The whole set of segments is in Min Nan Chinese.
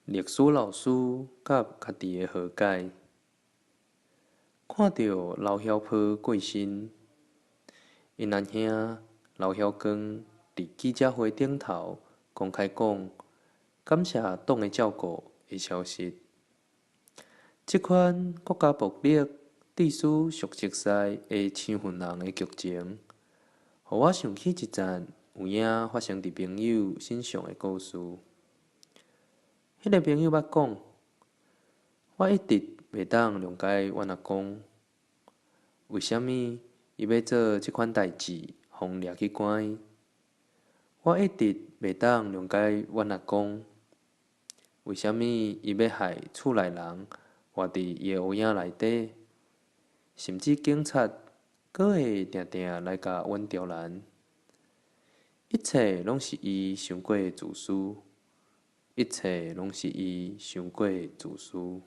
歷史老師佮家己的和解，看著劉曉波過身，𪜶阿兄劉曉光佇記者會頂頭公開講感謝黨的照顧的消息。這款國家暴力致使熟識的身份人的劇情，予我想起一節有影發生佇朋友身上的故事。彼个朋友捌講，我一直袂當諒解阮阿公，為啥物伊欲做這款代誌，予人掠去關？我一直袂當諒解阮阿公，為啥物伊欲害厝內人活佇伊的烏影內底，甚至警察閣會定定來共阮刁難。一切攏是伊傷過自私，一切攏是伊傷過自私。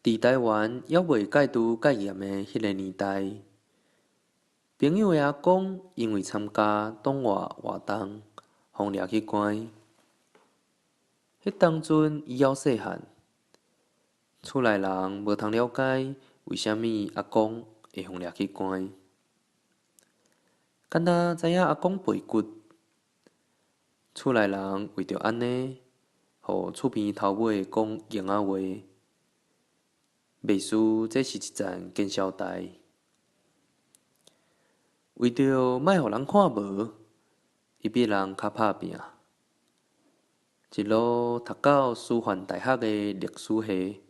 佇台灣猶未戒毒戒嚴的彼个年代，朋友的阿公因為參加黨外活動，予掠去關。彼當陣伊猶細漢，厝內人無通了解為啥物阿公會予掠去關。敢若知影阿公背骨，厝內人為著按呢，予厝邊頭尾講閒仔話，袂輸這是一層見笑代。為著莫予人看無，伊比人較拍拚，一路讀到師範大學的歷史系，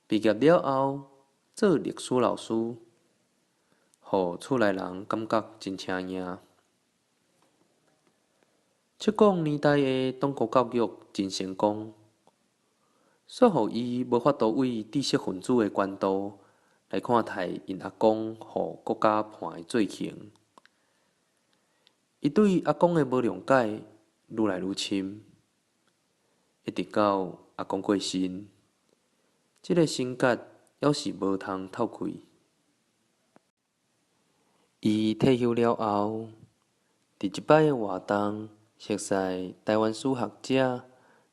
畢業了後做歷史老師，予厝內人感覺真請贏。70年代的黨國教育真成功，煞予伊無法度為知識分子的觀度來看待𪜶阿公予國家判的罪行。伊對阿公的無諒解愈來愈深，一直到阿公過身，這个心結猶是無通透開。伊退休了後，佇一擺的活動熟似臺灣史學者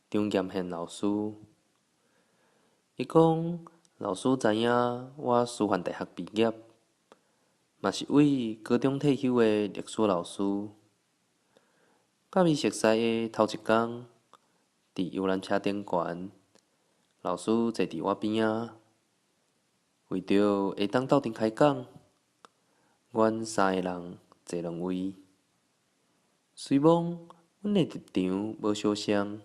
張嚴憲老師。伊講，老師知影我師範大學畢業，嘛是位高中退休的歷史老師。佮伊熟似的頭一工，佇遊覽車頂懸，老師坐佇我邊仔，為著會當鬥陣開講，阮三個人坐兩位。雖罔阮的立場無相像，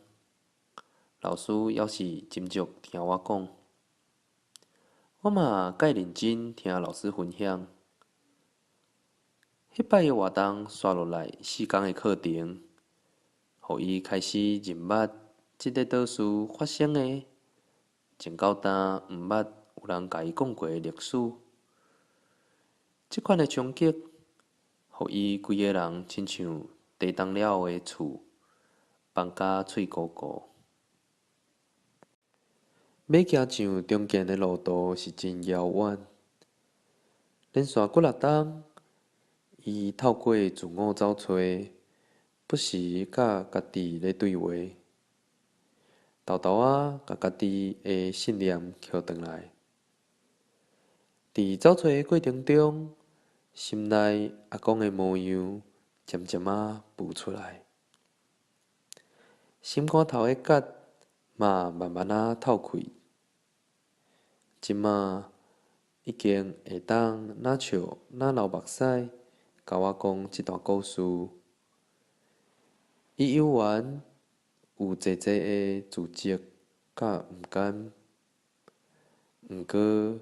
老師猶是斟酌聽我講。我嘛蓋認真聽老師分享。彼擺的活動紲落來四工的課程，予伊開始認捌這个島嶼發生的，前到今毋捌有人共伊講過的歷史。這款的衝擊，予伊規個人親像地動了後的厝，崩甲碎糊糊。欲行上重建的路途是真遙遠。連續幾若冬，伊透過自我走揣，不時佮家己咧對話，沓沓仔共家己的信念抾轉來。佇走揣的過程中，心內阿公的模樣漸漸仔浮出來，心肝頭的結嘛慢慢仔透開。這馬已經會當若笑若流目屎，共我講這段故事。伊猶原有濟濟的自責佮毋甘，毋過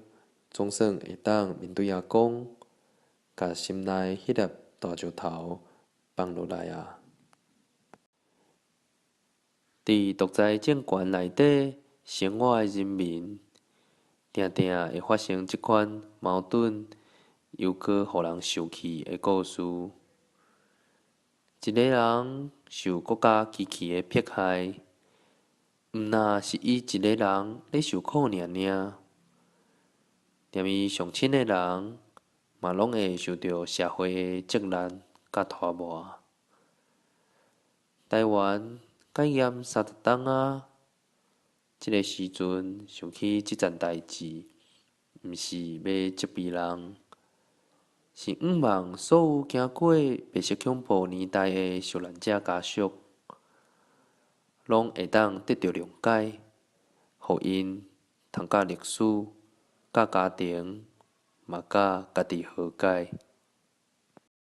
總算會當面對阿公，共心內彼粒大石頭放落來矣。佇獨裁政權內底生活的人民，定定會發生這款矛盾猶閣予人受氣的故事。一個人受國家機器的迫害，毋若是伊一个人咧受苦爾爾，連伊上親的人嘛攏會受著社會的責難佮拖磨。台灣解嚴30冬矣。這个時陣想起這層代誌，毋是欲責備人，是向望所有經過白色恐怖年代的受難者家屬，攏會當得著諒解，予𪜶通佮歷史、佮家庭，嘛佮家己和解。